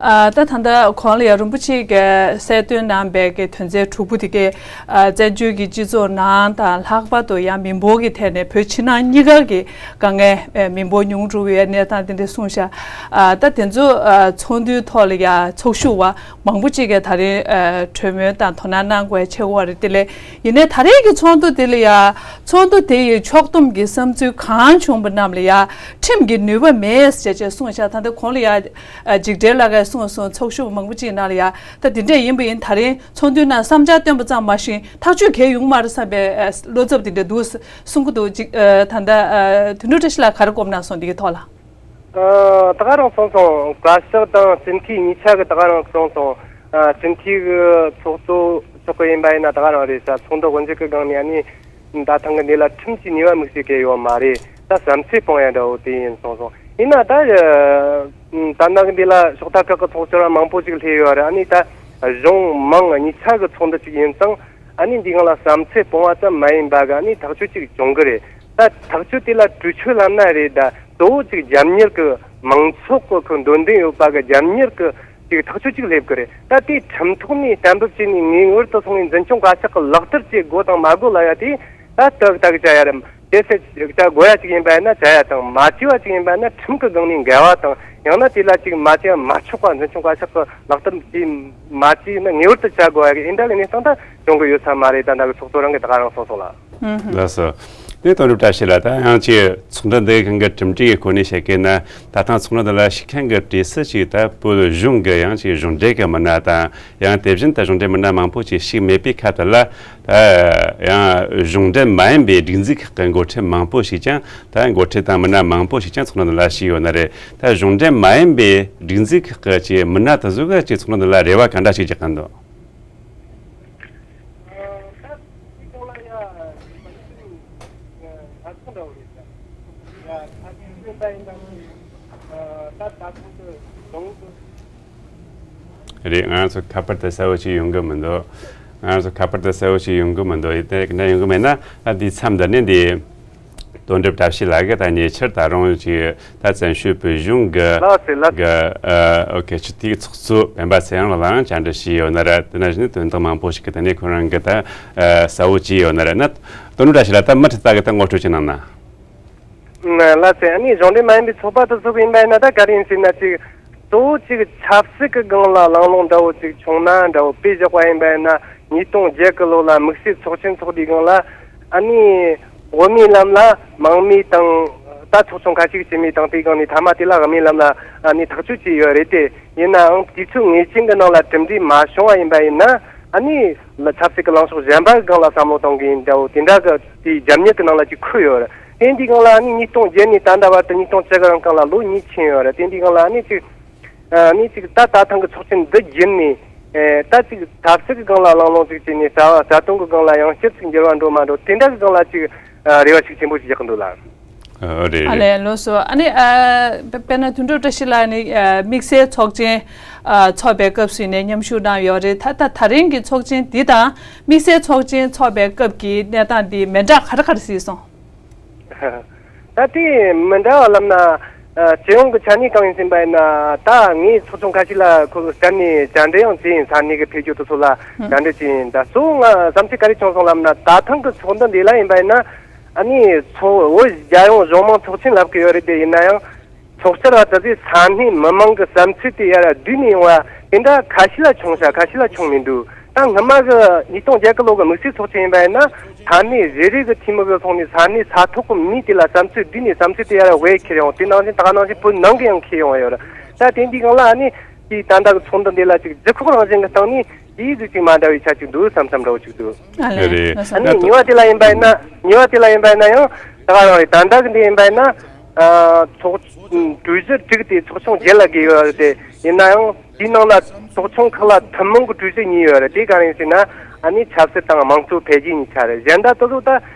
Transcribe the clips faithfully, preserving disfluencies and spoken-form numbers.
ཨ། ད་ད་ལྟ་གོང་ལ་ཡང་རིན་པོ་ཆེ་གིས་གསལ་སྟོན་གནང་པའི་གི་དོན་ཚན་དྲུག་པོ་དེ་གས། ཨ། བཙན་བྱོལ་གྱི་སྤྱི་ཚོགས་ནང་དང་ལྷག་པར་དུ་ཡང་མི་འབོར་གྱི་ཐད་ནས་བོད་ཕྱི་ནང་གཉིས་ཀ་གི་དཀའ་ངལ། ཨ། མི་འབོར་ཉུང་འགྲོ་བའི་གནས་སྟངས་དེ་འདྲ་གསུངས་ཤག་ཨ། ད་དེ་ཚོ། ཨ། ཚོགས་འདུའི་ཐོག་ལ་ཡང་ཚོགས་ཞུགས་པ་མང་པོ་ཅིག་གིས་ད་རིང་། ཨ། གྲོས་མོལ་དང་དོ་སྣང་གནང་དགོས་ཆེ་བ་རེད། དེ་ལས་ཡིན་ནའི་ད་རེས་ཀྱི་ཚོགས་འདུ་དེ་ལ་ཡང་ཚོགས་འདུ་དེ་ཡི་ཕྱོགས་བསྡོམས་ཀྱི་བསམ་ཚུལ་གང་བྱུང་བ་རྣམས་ལ་ཡང་ཁྲིམས་ཀྱི་ནུས་པ་མེད་ཅེས་ཅེས་གསུངས་ཤག་ད་ལྟ་གོང་ལ་ཡང་། ཨ། འཇིགས་བྲལ་ལགས་ཀྱིས་གསུངས་སོང་། ཚོགས་ཞུགས་མང་པོ་ཅིག་ནང་ལ་ཡང་ད་དེ་འདྲས་ཡིན་པ་ཡིན། ད་རིང་ཚོགས་འདུའི་ནང་བསམ་འཆར་བཏོན་པ་ཙམ་མ་ཞིག་ཐག་གཅོད་གལ་ཡོང་མ་རེད་བསམ་པའི། ཨ། བློ་འཚབ་དེ་འདྲ་འདུག་གསུང་གི་འདུག་ཅིག་ཨ། ད་ལྟ། ཨ། དོན་གྲུབ་བཀྲ་ཤིས་ལགས་ག་རེ་དགོངས་གནང་སོང་འདི་གི་ཐོག་ལ། ཨ། ད་ག་རང་གསུངས་སོང་། བཀའ་ཤག་དང་སྤྱི་འཐུས་གཉིས་ཆ་གི་ད་ག་རང་གསུངས་སོང་། ཨ། སྤྱི་འཐུས་གི་ཚོགས་གཙོ་ཚོགས་གི་ཡིན་པ་ཡིན་ན་ད་ག་རང་རེད་ཤག་ཚོགས་འདུ་དབུ་འབྱེད་གི་སྒང་ནས་ཨ་ནི་ད་ཐེངས་གི་འདི་ལ་ཁྲིམས་ཀྱི་ནུས་པ་དམིགས་བསལ་གལ་ཡོད་མ་རེད། ད་བསམ་ཚུལ་སྤུངས་ཡ་འདྲ་བོ་དེ་ཡིན་གསུངས་སོང་། ཡིན་ན་ད། ཨ། ད་ནང་གི་འདི་ལ་ཕྱོགས་མཐའ་ཁག་གི་ཚོགས་གཙོ་ར་མང་པོ་ཅིག་སླེབས་ཡོད་རེད། ཨ་ནི་ད་གཞུང་མང་གཉིས་ཆ་གི་ཚོགས་འདུ་ཅིག་ཡིན་ཙང་། ཨ་ནི་འདི་སྒང་ལ་བསམ་ཚུལ་སྤུངས་པ་ཙམ་མ་ཡིན་པ་གི་ཨ་ནི་ཐག་གཅོད་ཅིག་བྱུང་གི་རེད། ད་ཐག་གཅོད་དེ་ལ་གྲོས་ཆོད་ལབ་ན་རེད། ད་གཙོ་བོ་ཅིག་རྒྱབ་གཉེར་གི་མང་ཚོགས་གི་ཁོ་འདོད་འདུན་ཡོད་པ་གི་རྒྱབ་གཉེར་གི་ཅིག་ཐག་གཅོད་ཅིག་སླེབས་གི་རེད། ད་དེ་ཁྲིམས་ཐོག་ནས་གཏན་འབེབས་བྱས་ནས་ངེས་པར་དུ་སོང་ནས་འཛིན་སྐྱོང་བཀའ་ཤག་གི་ལག་བསྟར་བྱེད་དགོས་དང་མ་དགོས་ལབ་ཡ་དེ་ད་ཏག་ཏག་བྱ་ཡ་རེད། དེ་ཚེ་བྱ་དགོས་ཡ་ཅིག་ཡིན་པ་ཡིན་ན་བྱ་ཡ་དང་། མ་བྱས་པ་ཅིག་ཡིན་པ་ཡིན་ན་ཁྲིམས་ཀྱི་སྒང་ནས་འགལ་བ་དང་། ཡང་ན་དེ་ལ་ཅིག་མ་བྱས་པ་མ་ཆོག་པ་འཛིན་སྐྱོང་བཀའ་ཤག་གི་ལག་བསྟར་དེ་མ་བྱས་ན་ངེས་པར་དུ་བྱ་དགོས་ཡ་གི་ཨེ་འདྲ་གི་གནས་སྟངས་ད་ཡོང་གི་ཡོད་ས་མ་རེད། ད་ལྟ་གི་ཚོགས་གཙོ་རང་གིས་ད་ག་རང་གསུངས་སོང་ལ། ལགས་སོ། དེ་དོན་གྲུབ་བཀྲ་ཤིས་ལགས། ད་ཡང་ཅིག་ཚོགས་འདུ་འདི་གང་གི་གྲུབ་འབྲས་ཀྱི་སྐོར་ནས་བཤད་གི་ན། ད་ཐེངས་ཚོགས་འདུ་འདི་ལ་ཞུགས་མཁན་གྱི་གྲས་སུ་ཅིག་ད་བོད་གཞུང་གི་ཡང་ཅིག་གཞུང་འབྲེལ་གྱི་མི་སྣ་དང་། ཡང་དེ་བཞིན་དུ་གཞུང་འབྲེལ་མི་སྣ་མང་པོ་ཅིག་ཞུགས་མེད་པའི་ཁ་དེ་ལ། ད་ཡང་གཞུང་འབྲེལ་མ་ཡིན་པའི་སྒྲིག་འཛུགས་ཁག་གི་འགོ་ཁྲིད་མང་པོ་ཞིག་ཀྱང་། ད་འགོ་ཁྲིད་དང་མི་སྣ་མང་པོ་ཞིག་ཀྱང་ཚོགས་འདུ་འདི་ལ་ཞུགས་ཡོད་ནི་རེད། ད་གཞུང་འབྲེལ་མ་ཡིན་པའི་སྒྲིག་འཛུགས་ཁག་གི་ཅིག་མི་སྣ་དེ་ཚོ་གིས་ཅིག་ཚོགས་འདུ་འདི་ལ་རེ་བ་ག་འདྲ་ཞིག་རྒྱག་གི་འདུག་རེད། ང་ཚོ་ཁ་པར་དེ་གསལ་བོ་ཞིག་ཡོང་གི་མི་འདུག་ང་ཚོ་ཁ་པར་དེ་གསལ་བོ་ཞིག་ཡོང་གི་མི་འདུག་ཡིན་ཏེ་ག་འདྲ་ཡོང་གི་མེད་ན། ཨ། འདིའི་མཚམས་འདི་ནས་འདི་དོན་གྲུབ་བཀྲ་ཤིས་ལགས་ཀྱིས་ད་ཉེ་ཆར་ད་རུང་ཅིག་ད་བཙན་བྱོལ་བོད་གཞུང་གི་ལགས་སེ་ལགས། གི། ཨ། ཨོ་ཁེ། སྤྱི་འཐུས་ཚོགས་གཙོ་སྤེན་པ་ཚེ་རིང་ལགས་ལའང་བཅར་འདྲི་ཞུས་ཡོད་ནི་རེད། དེ་ནང་བཞིན་དོན་དག་མང་པོ་ཞིག་གི་ཐད་ནས་ཁོ་རང་གིས་ད། ཨ། གསལ་བོ་བྱས་ཡོད་ནི་རེད། ན་དོན་གྲུབ་བཀྲ་ཤིས་ལགས་ད་མུ་མཐུད་ད་གི་ད་ངོ་སྤྲོད་ཅིག་གནང་ན། ལགས་སེ། ཨ་ནི་གཞུང་འབྲེལ་མ་ཡིན་པའི་ཚོགས་པ་དེ་ཚོ་གི་ཡིན་པ་ཡིན་ན་ད་ག་རེ་ཡིན་ཟེར་ན། ཅིག་གཙོ་བོ་ཅིག་ཆབ་སྲིད་ཀྱི་སྒང་ལ་གླེང་སློང་འདྲ་བོ་ཅིག་བྱུང་ན་འདྲ་བོ། དཔེ་བཞག་པ་ཡིན་པ་ཡིན་ན་ཉིས་སྟོང་བརྒྱད་གི་ལོ་ལ་དམིགས་བསལ་ཚོགས་ཆེན་ཚོགས་དུས་སྒང་ལ། ཨ་ནི་དབུ་མའི་ལམ་ལ་མང་མོས་དང་། ད་ཚོགས་ཆུང་ཁ་ཤས་ཀྱིས་བྱས་མོས་དང་། དེའི་སྒང་ནས་མཐའ་མ་དེ་ལ་དབུ་མའི་ལམ་ལ་ཨ་ནི་ཐག་གཅོད་བྱས་ཡོད་རེད་དེ། ཡིན་ནའང་དུས་ཚོད་ངེས་ཅན་གྱི་ནང་ལ་གྲུབ་འབྲས་མ་བྱུང་བ་ཡིན་པ་ཡིན་ན། ཨ་ནི་ཆབ་སྲིད་ཀྱི་ལངས་ཕྱོགས་གཞན་པ་གི་སྒང་ལ་བསམ་བློ་གཏོང་གི་ཡིན་འདྲ་བོ་དེ་འདྲ་གི་དེའི་རྒྱབ་གཉེར་གྱི་ནང་ལ་ཅིག་འཁོད་ཡོད་རེད། དེ་འདི་སྒང་ལ་ཨ་ནི་ཉིས་སྟོང་བརྒྱད་ནས་ད་ལྟ་བར་དུ་ཉིས་སྟོང་བཅུ་གི་རིང་སྒང་ལ་ལོ་གཉིས་ཕྱིན་ཡོད་རེད། དེ་འདི་སྒང་ལ་ཨ་ནི་ཅིག་ཨ་ནི་ཅིག་ད་ད་ཐེངས་ཀྱི་ཚོགས་ཆེན་འདི་བརྒྱུད་ནས། ཨེ། ད་ཅིག་ཆབ་སྲིད་ཀྱི་སྒང་ལ་གླེང་སློང་ཅིག་བྱས་ནས། རྩ་བ་རྩ་དོན་གྱི་སྒང་ལ་ཡང་བསྐྱར་ཅིག་འགྱུར་བ་འགྲོ་མ་འགྲོ་དེ་འདྲ་གི་སྒང་ལ་ཅིག་ཨ། རེ་བ་ཤུགས་ཆེན་པོ་ཞིག་རྒྱག་གི་འདུག་ལགས། ཨ། རེད། ཨ་རེད། ལགས་སོ། ཨ་ནི། ཨ། དཔེ་དཔེར་ན་དོན་གྲུབ་བཀྲ་ཤིས་ལགས་ནི། ཨ། དམིགས་བསལ་ཚོགས་ཆེན། ཨ། ཚོགས་པའི་སྐབས་སུ་ནས་མཉམ་ཞུགས་གནང་ཡོད་རེད། ད་ད་ད་རིང་གི་ཚོགས་ཆེན་འདི་དང་དམིགས་བསལ་ཚོགས་ཆེན་ཚོགས་པའི་སྐབས་ཀྱི་གནས་སྟངས་འདི་མི་འདྲ་ག་རེ་ག་རེ་གཟིགས་སོང་། ད་དེ་མི་འདྲ་བ་ལབ་ན། ཨ། སྤྱི་ཡོངས་ཀྱི་ཆ་ནས་གང་ཡིན་ཟེར་བ་ཡིན་ན། ད་ངས་ཚོགས་ཆུང་ཁ་ཤས་ལ་ཁོ་གི་སྐད་ནས་བཅར་འདྲི་ཡང་བྱས་ཡིན། ས་གནས་ཀྱི་འཕེལ་འགྱུར་དེ་ཚོ་ལ་བཅར་འདྲི་བྱས་ཡིན། ད་གཙོ་བོ་ང་བསམ་ཚུལ་ག་རེ་བྱུང་སོང་ལབ་ན། ད་ཐེངས་ཀྱི་ཚོགས་འདུ་འདི་ལ་ཡིན་པ་ཡིན་ན། ཨ་ནི་ཚོགས་བོད་རྒྱལ་ཡོངས་གཞུང་མང་ཚོགས་ཆེན་ལབ་ཀྱི་ཡོད་རེད་དེ། ཡིན་ན་ཡང་ཚོགས་བཅར་བ་དེ་ཚོས་ས་གནས་མི་མང་གི་བསམ་ཚུལ་དེ་ཡར་བསྡུས་ནས་ཡོང་བ་དེ་འདྲ་ཁ་ཤས་ལ་བྱུང་ཤག་ཁ་ཤས་ལ་བྱུང་མི་འདུག་ད་སྔོན་མ་གི་ཉིས་སྟོང་བརྒྱད་གི་ལོ་གི་དམིགས་བསལ་ཚོགས་ཆེན་ཡིན་པ་ཡིན་ན། ས་གནས་རེ་རེ་གི་འཐུས་མི་གི་ཐོག་ནས་ས་གནས་ས་ཐོག་གི་མི་དེ་ལ་བསམ་ཚུལ་བསྡུས་ནས་བསམ་ཚུལ་དེ་ཡར་བས་ཁྱེར་ཡོང་། དེ་ནང་བཞིན་ད་ག་ནང་བཞིན་བོད་ནང་གི་ཡང་ཁྱེར་ཡོང་བ་ཡོད་རེད། ད་དེ་འདི་སྒང་ལ་ཨ་ནི་དེའི་ད་ལྟ་གི་ཚོགས་འདུ་འདི་ལ་ཅིག་ལྗིད་ཁོག་རང་བཞིན་གི་སྟེང་ནས་དེའི་གཟུགས་ཅིག་མ་འདྲ་བའི་ཆ་ཅིག་འདུག་བསམ་བསམ་འདྲ་བོ་ཅིག་འདུག་ཨ་ལས། རེད། ལགས་སོ། ཨ་ནི་ཉེ་བ་དེ་ལ་ཡིན་པ་ཡིན་ན། ཉེ་བ་དེ་ལ་ཡིན་པ་ཡིན་ན་ཡང་ད་ག་རང་རེད། ད་ལྟ་གི་འདི་ཡིན་པ་ཡིན་ན། ཨ། ཚོགས་གྲོས་གཞི་དྲུག་དེ་ཚོགས་ཆུང་བརྒྱད་ལ་བགོས་ཡོད་རེད་དེ། ཡིན་ན་ཡང་དེའི་ནང་ལ་ཚོགས་ཆུང་ཁག་ལ་ཐུན་མོང་གི་གྲོས་གཞི་གཉིས་ཡོད་རེད། དེ་ག་རེ་ཡིན་ཟེར་ན། ཨ་ནི་ཆབ་སྲིད་དང་དམངས་གཙོ་འཕེལ་རྒྱས་གཉིས་ཆ་རེད། གཞན་དག་དེ་ཚོ་ད་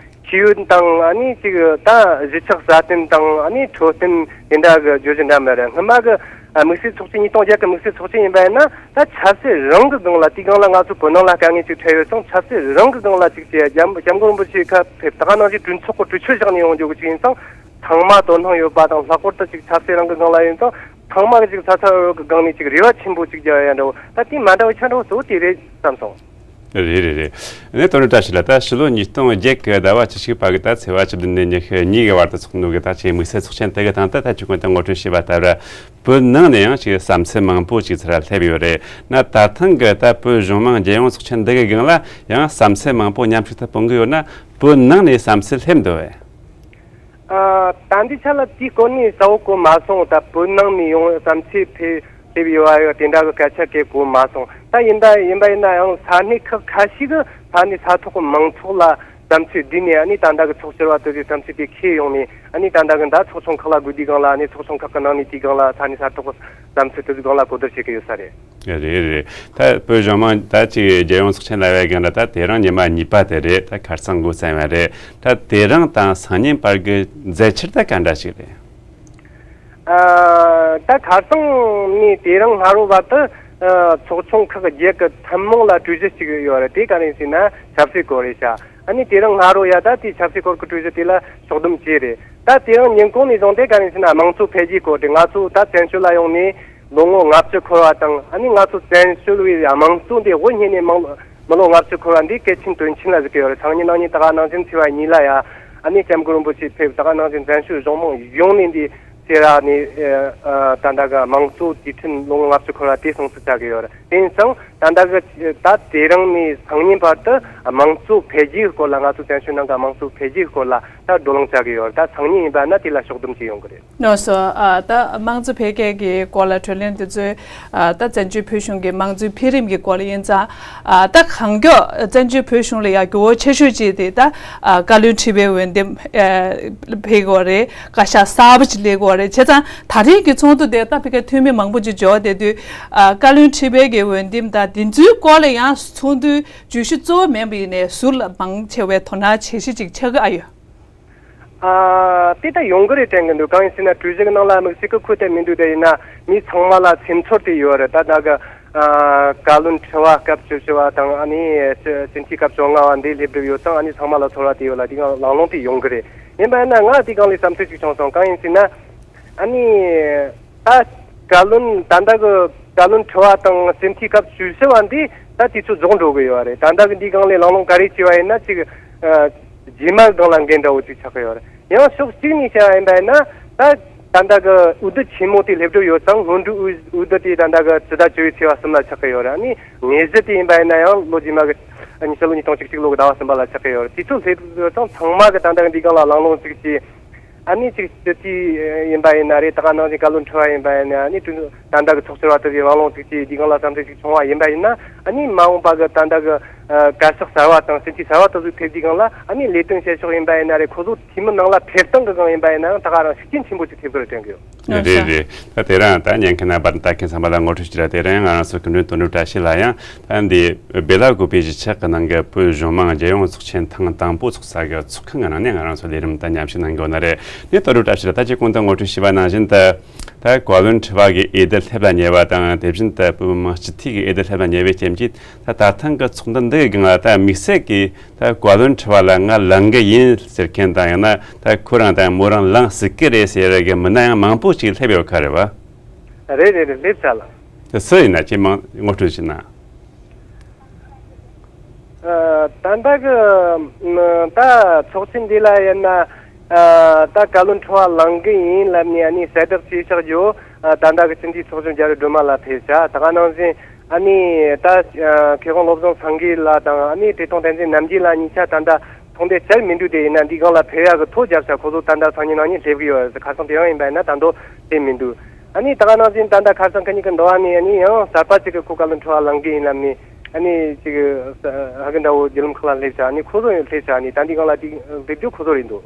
ཤེས་ཡོན་དང་། ཨ་ནི་ཅིག་ད་གཞིས་ཆགས་སྲ་བརྟན་དང་། ཨ་ནི་འཕྲོད་བསྟེན་དེ་འདྲ་གི་བརྗོད་གཞི་འདྲ་མེད་རེད། སྔོན་མ་གི་ཨ། དམིགས་བསལ་ཚོགས་ཆེན་ཉིས་སྟོང་བརྒྱད་གི་དམིགས་བསལ་ཚོགས་ཆེན་ཡིན་པ་ཡིན་ན། ད་ཆབ་སྲིད་རང་གི་སྒང་ལ། དེའི་སྒང་ལ་ང་ཚོ་བོད་ནང་ལ་དཀའ་ངལ་ཅིག་འཕྲད་ཡོད་ཙང་། ཆབ་སྲིད་རང་གི་སྒང་ལ་ཅིག་བྱས། སྐྱབས་སྐྱབས་མགོན་རིན་པོ་ཆེ་ཁ་ཕེབས། ད་ག་ནང་བཞིན་གྲོས་ཚོགས་ཀྱི་གྲོས་ཆོད་བཞག་ནས་ཡོང་རྒྱུ་གི་ཅིག་ཡིན་ཙང་། ཚང་མ་དོ་སྣང་ཡོད་པ་དང་། ལྷག་པར་དུ་ཅིག་ཆབ་སྲིད་རང་གི་སྒང་ལ་ཡིན་ཙང་ ཚང་མ་གི་ཅིག་ས་ས་འོག་གི་སྒང་ནས་ཅིག་རེ་བ་ཆེན་པོ་ཅིག་རྒྱག་ཡ་འདྲ་བོ། ད་དེ་མ་འདྲ་བའི་ཆ་འདྲ་བོ་གཙོ་བོ་དེ་རེད་བསམ་སོང་། རེད་རེད་རེད། ནས་དོན་དུ་བཀྲ་ཤིས་ལགས། ད་ཕྱི་ལོ་ཉིས་སྟོང་བརྒྱད་ཀྱི་ཟླ་བ་བཅུ་གཅིག་པ་གི་ད་ཚེས་པ་བཅུ་བདུན་ནས་ཉི་ཤུ་གཉིས་ཀྱི་བར་དུ་ཚོགས་འདུ་གི་ད་ཅིག་དམིགས་བསལ་ཚོགས་ཆེན་དེ་གི་སྟེང་དུ་ད་ཁྱེད་ཀུན་ད་ངོ་སྤྲོད་བྱས་པ་ལྟར། བོད་ནང་ནས་ཡང་ཅིག་བསམ་ཚུལ་མང་པོ་ཅིག་ཚུར་སླེབས་ཡོད་རེད། ན་ད་ཐེངས་གི་ད་བོད་གཞུང་མང་རྒྱལ་ཡོངས་ཚོགས་ཆེན་འདི་གི་སྒང་ལ་ཡང་བསམ་ཚུལ་མང་པོ་མཉམ་ཞུགས་ཐུབ་པོ་གི་ཡོད་ན། བོད་ནང་ནས་བསམ་ཚུལ་སླེབས་འདུག་བས། ཨ། ད་འདི་ཆ་ལ་དེའི་སྐོར་ནས་གསལ་བོ་གོ་མ་སོང་། ད་བོད་ནང་ནས་ཡོང་བསམ་ཚུལ་ཕེབས་ཕེབས་ཡོད་པ་ཡོད་དེ་འདྲ་གི་སྐད་ཆ་གས་གོ་མ་སོང་། ད་ཡིན་ད་ཡིན་པ་ཡིན་ན་ཡང་ས་གནས་ཁག་ཁ་ཤས་གི་ས་གནས་ས་ཐོག་གི་མང་ཚོགས་ལ་བསམ་ཚུལ་བསྡུས་ནས། ཨ་ནི་ད་ལྟ་གི་ཚོགས་ཟུར་བ་དེ་ཚོས་བསམ་ཚུལ་དེ་ཁྱེར་ཡོང་ནས། ཨ་ནི་ད་ལྟ་གི་ད་ཚོགས་ཆུང་ཁག་ལ་དགོས་དུས་སྒང་ལ། ཨ་ནི་ཚོགས་ཆུང་ཁག་གི་ནང་ནས་དེའི་སྒང་ལ་ས་གནས་ས་ཐོག་གི་བསམ་ཚུལ་དེ་ཚོའི་སྒང་ལ་གོ་བསྡུར་བྱེད་ཀྱི་ཡོད་ས་རེད། རེད་རེད། ད་བོད་གཞུང་མང་ད་ཅིག་རྒྱལ་ཡོངས་ཚོགས་ཆེན་ལབ་པའི་སྒང་ལ་ད་དེ་རིང་ཉི་མ་གཉིས་པ་དེ་རེད། ད་ཁ་སང་འགོ་བརྩམས་པ་རེད། ད་དེ་རིང་དང་སང་ཉིན་བར་གྱི་མཛད་འཆར་ད་ག་འདྲ་ཞིག་རེད། ཨ། ད་ཁ་སང་ནས་དེ་རིང་སྔ་དྲོ་བར་དུ། ཨ། ཚོགས་ཆུང་ཁག་བརྒྱད་ཀྱི་ཐུན་མོང་ལ་གྲོས་གཞི་གཅིག་ཡོད་རེད། དེ་ག་རེ་ཟེར་ན་ཆབ་སྲིད་སྐོར་རེད་ཤག་ཨ་ནི་དེ་རིང་སྔ་དྲོ་ཡ་ད་དེ་ཆབ་སྲིད་སྐོར་གྱི་གྲོས་གཞི་དེ་ལ་ཕྱོགས་བསྡོམས་བྱས་རེད། ད་དེ་རིང་ཉིན་གུང་ནས་བཟུང་སྟེ་ག་རེ་ཟེར་ན་དམངས་གཙོ་འཕེལ་རྒྱས་སྐོར་རེད། ང་ཚོ་ད་བཙན་བྱོལ་ལ་ཡོང་ནས་ལོ་ངོ་ལྔ་བཅུ་འཁོར་བ་དང་། ཨ་ནི་ང་ཚོ་བཙན་བྱོལ་བའི་དམངས་གཙོ་འདི་དབུ་བརྙེས་ནས་མང་མི་ལོ་ལྔ་བཅུ་འཁོར་བ་འདི་གལ་ཆེན་དོན་ཆེན་ལ་གཟིགས་ཀྱི་ཡོད་རེད། སང་ཉིན་གནངས་ཉིན་ད་ག་ནང་བཞིན་ཚེས་པ་གཉིས་ལ་ཡ། ཨ་ནི་སྐྱབས་མགོན་རིན་པོ་ཆེ་ཕེབས། ད་ག་ནང་བཞིན་བཙན་བྱོལ་གཞུང་མང་ཡོངས་ནས་འདི་སེ་ར་ནས། ཨ། ད་ལྟ་གི་དམངས་གཙོ་དུས་ཆེན་ལོ་ངོ་ལྔ་བཅུ་འཁོར་བ་དེ་སྲུང་བརྩི་བྱ་གི་ཡོད་རེད། དེ་ཡིན་ཙང་ད་ལྟ་གི་ད་དེ་རིང་ནས་སང་ཉིན་བར་དུ་དམངས་གཙོ་འཕེལ་རྒྱས་སྐོར་ལ། ང་ཚོ་བཙན་བྱོལ་ནང་གི་དམངས་གཙོ་འཕེལ་རྒྱས་སྐོར་ལ་ད་བགྲོ་གླེང་བྱ་གི་ཡོད་རེད། ད་སང་ཉིན་ཡིན་པ་ན་དེ་ལ་ཕྱོགས་བསྡོམས་བྱེད་ཡོང་གི་རེད། ལགས་སོ། ཨ། ད་དམངས་གཙོ་འཕེལ་རྒྱས་ཀྱི་སྐོར་ལ་གྲོས་གླེང་དེ་ཚོའི། ཨ། ད་བཙན་བྱོལ་བོད་གཞུང་གི་དམངས་གཙོའི་འཕེལ་རིམ་གྱི་སྐོར་ལ་ཡིན་ཙང་། ཨ། ད་གང་མགྱོགས་བཙན་བྱོལ་བོད་གཞུང་ལ་ཡ་འགྱུར་བ་ཆེ་ཤོས་ཅིག་དེ་ད། ཨ། བཀའ་བློན་ཁྲི་པའི་འོས་འདེམས། ཨ། ཕེབས་དགོས་རེད། བཀའ་ཤག་གསར་པ་ཅིག་སླེབས་དགོས་རེད། བྱས་ཙང་ད་རེས་ཀྱི་ཚོགས་འདུ་དེ་ད་ཕ་གིར་འཐུས་མི་མང་པོ་ཅིག་འབྱོར་བསྡད་དུས། ཨ། བཀའ་བློན་ཁྲི་པའི་གི་འོས་འདེམས་དང་དེ་ཚོའི་སྐོར་ལ་ཡང་ཚོགས་འདུའི་བརྗོད་གཞི་གཙོ་བོ་མིན་པ་ཡིན་ནའི་ཟུར་ལ་མང་ཆེ་བས་དོ་སྣང་བྱེད་གཞི་ཅིག་ཆགས་ཀྱི་ཨ་ཡོད། ཨ། དེ་ད་ཡོང་གི་རེད་དྲན་གི་འདུག་གང་ཡིན་ཟེར་ན་གྲོས་གཞི་གི་ནང་ལ་དམིགས་བསལ་གི་འཁོད་དེ་མི་འདུག་དེ་ཡིན་ན་མི་ཚང་མ་ལ་སེམས་ཚོར་དེ་ཡོད་རེད། ད་ད་གི། ཨ། བཀའ་བློན་ཁྲི་པ་སྐབས་བཅུ་བཞི་བ་དང་། ཨ་ནི་སྤྱི་འཐུས་སྐབས་བཅོ་ལྔ་བ་འདི་སླེབས་གྲབས་ཡོད་ཙང་། ཨ་ནི་ཚང་མ་ལ་ཚོར་བ་དེ་ཡོད་ལ། དེ་གང་ལང་ལོང་དེ་ཡོང་གི་རེད། ཡིན་པ་ཡིན་ན་ང་དེ་གང་ལས་བསམ་ཚུལ་ཅིག་བྱུང་སོང་། གང་ཡིན་ཟེར་ན། ཨ་ནི་ད་བཀའ་བློན། ད་ལྟ་གི་བཀའ་བློན་ཁྲི་པ་དང་སྤྱི་འཐུས་སྐབས་བཅུ་བཞི་བ་འདི་ད་དུས་ཚོད་རྫོགས་འགྲོ་གི་ཡོད་རེད། ད་ལྟ་གི་འདི་སྒང་ལས་ལང་ལོང་ག་རེ་བྱས་པ་ཡིན་ན་ཅིག། ཨ། རྗེས་མ་སྒང་ལ་འགན་འདྲ་བོ་ཅིག་ཆགས་ཀྱི་ཡོད་རེད། ཡང་ཕྱོགས་གཅིག་ནས་བཤད་པ་ཡིན་པ་ཡིན་ན། ད་ད་ལྟ་གི་འོས་བསྡུ་ཆེན་མོ་དེ་སླེབས་གྲབས་ཡོད་ཙང་། སྔོན་འགྲོའི་འོས་འོས་བསྡུ་དེ་ད་ལྟ་གི་ཕྱི་ཟླ་བཅུ་པའི་ཚེས་པ་གསུམ་ལ་ཆགས་ཀྱི་ཡོད་རེད། ཨ་ནི་དངོས་གཞི་དེ་ཡིན་པ་ཡིན་ན་ཡང་ལོ་རྗེས་མ་གི། ཨ་ནི་ཕྱི་ལོ་ཉིས་སྟོང་བཅུ་གཅིག་ལོ་གི་ཟླ་བ་གསུམ་པ་ལ་ཆགས་ཀྱི་ཡོད་རེད། དུས་ཚོད་སླེབས་ཡོད་ཙང་ཚང་མ་གི་ད་ལྟ་གི་འདི་སྒང་ལ་ལང་ལོང་ཅིག་བྱས། ཨ་ནི་ཅིག་སྤྱི་འཐུས་ཡིན་པ་ཡིན་ན་རེད། ད་ག་ནང་བཞིན་བཀའ་བློན་ཁྲི་པ་ཡིན་པ་ཡིན་ན། ཨ་ནི་ད་ལྟ་གི་ཚོགས་ཟུར་བ་དེ་ཚོས་ལང་ལོང་ཅིག་བྱས། འདི་སྒང་ལ་བསམ་ཚུལ་ཅིག་བྱུང་བ་ཡིན་པ་ཡིན་ན། ཨ་ནི་མ་འོངས་པ་གི་ད་ལྟ་གི། ཨ། བཀའ་ཤག་གསར་བ་དང་སྤྱི་འཐུས་གསར་བ་དེ་ཚོ་ཕེབས་དུས་སྒང་ལ། ཨ་ནི་ལས་དོན་བྱེད་ཕྱོགས་ཡིན་པ་ཡིན་ན་རེད། ཁོ་ཚོ་འཐུས་མི་ནང་ལ་ཕེབས་སྟངས་གི་སྒང་ཡིན་པ་ཡིན་ན་ཡང་ད་ག་རང་ཤུགས་རྐྱེན་ཆེན་པོ་ཅིག་ཐེབས་གི་རེད་དྲན་གི་ཡོད། རེད་རེད། ད་དེ་རིང་ད་ཉན་མཁན་ན་བར་ལྟ་མཁན་ཚང་མ་ལ་ངོ་སྤྲོད་ཞུ་ར། དེ་རིང་ང་རང་ཚོ་སྐུ་མགྲོན་དོན་གྲུབ་བཀྲ་ཤིས་ལགས་ཡང་ད་འདི་སྦེ་ལ་ཀོ་པའི་གཞིས་ཆགས་ཀྱི་ནང་གི་བོད་གཞུང་མང་རྒྱལ་ཡོངས་ཚོགས་ཆེན་ཐེངས་དང་པོ་ཚོགས་ས་གི་ཚོགས་ཁང་གི་ནང་ནས་ང་རང་ཚོ་ལས་རིམ་ད་མཉམ་ཞུགས་གནང་གི་ཡོད་ན་རེད། ནས་དོན་གྲུབ་བཀྲ་ཤིས་ལགས། ད་ཅི་གོང་དུ་ངོ་སྤྲོད་ཞུས་པ་ནང་བཞིན་དུ། ད་བཀའ་བློན་ཁྲི་པ་གི་འོས་བསྡུ་སླེབས་ལ་ཉེ་བ་དང་། དེ་བཞིན་དུ་བོད་མི་མང་སྤྱི་འཐུས་ཀྱི་འོས་བསྡུ་སླེབས་ལ་ཉེ་བའི་རྐྱེན་གྱིས། ད་ད་ཐེངས་ཀྱི་ཚོགས་འདུ་འདི་གི་སྒང་ལ་ད་དམིགས་བསལ་གྱིས་ད་བཀའ་བློན་ཁྲི་པ་ལ་ང་ལངས་གི་ཡིན་ཟེར་མཁན་དང་། ཡང་ན་ད་ཁོ་རང་དང་མོ་རང་ལངས་སྲིད་ཀྱི་རེད་ཟེར་གི་མི་སྣ་ཡང་མང་པོ་ཞིག་སླེབས་ཡོད་ཁ་རེད་བ། རེད་རེད་རེད། སླེབས་ཚར་ལ། དེ་སུ་ཡིན་ན་ཅིག་མང་ངོ་སྤྲོད་བྱེད་ན། ཨ། ད་ལྟ་གི་ད་ཚོགས་ཆེན་འདི་ལ་ཡིན་ན། ཨ། ད་བཀའ་བློན་ཁྲི་པ་ལངས་གི་ཡིན་ལབ་ནས་ཨ་ནི་གསལ་བསྒྲགས་བྱས་བཞག་རྒྱུ། ཨ། ད་ལྟ་གི་སྤྱི་འཐུས་ཚོགས་གཞོན་རྒྱ་རི་སྒྲོལ་མ་ལགས་ཕེབས་ཤག་ད་ག་ནང་བཞིན་ཨ་ནི་ད་མཁས་དབང་བློ་བཟང་སེང་གེ་ལགས་དང་། ཨ་ནི་བཀྲས་མཐོང་བསྟན་འཛིན་རྣམ་རྒྱལ་ལགས་གཉིས་ཆ་ད་ལྟ་ཚོགས་འདུ་བཅར་མི་འདུག་དེ་ཡིན་ན་འདི་སྒང་ལ་ཕེབས་ཡག་གི་ཐོ་བརྒྱབ་ཤག་ཁོ་ཚོ་ད་ལྟ་སང་ཉིན་གནངས་ཉིན་སླེབས་གི་ཡོད་རེད། ཁ་སང་དེ་རིང་ཡིན་པ་ཡིན་ན་ད་དུང་སླེབས་མི་འདུག་ཨ་ནི་ད་ག་ནང་བཞིན་ད་ལྟ་ཁ་སང་ཁ་ཉིན་གི་འདྲ་བ་ནས་ཨ་ནི་ཡང་གསར་པ་ཅིག་གི་ཁོ་བཀའ་བློན་ཁྲི་པ་ལངས་གི་ཡིན་ལབ་ནས་ཨ་ནི་ཅིག་ཧ་གི་འདྲ་བོ་བརྒྱུད་ལམ་ཁག་ལ་སླེབས་ཤག་ཨ་ནི་ཁོ་ཚོ་ཡང་སླེབས་ཤག་ཨ་ནི་ད་འདི་སྒང་ལ་དེ་སླེབས་རྒྱུ་ཁོ་ཚོ་རེད་འདུག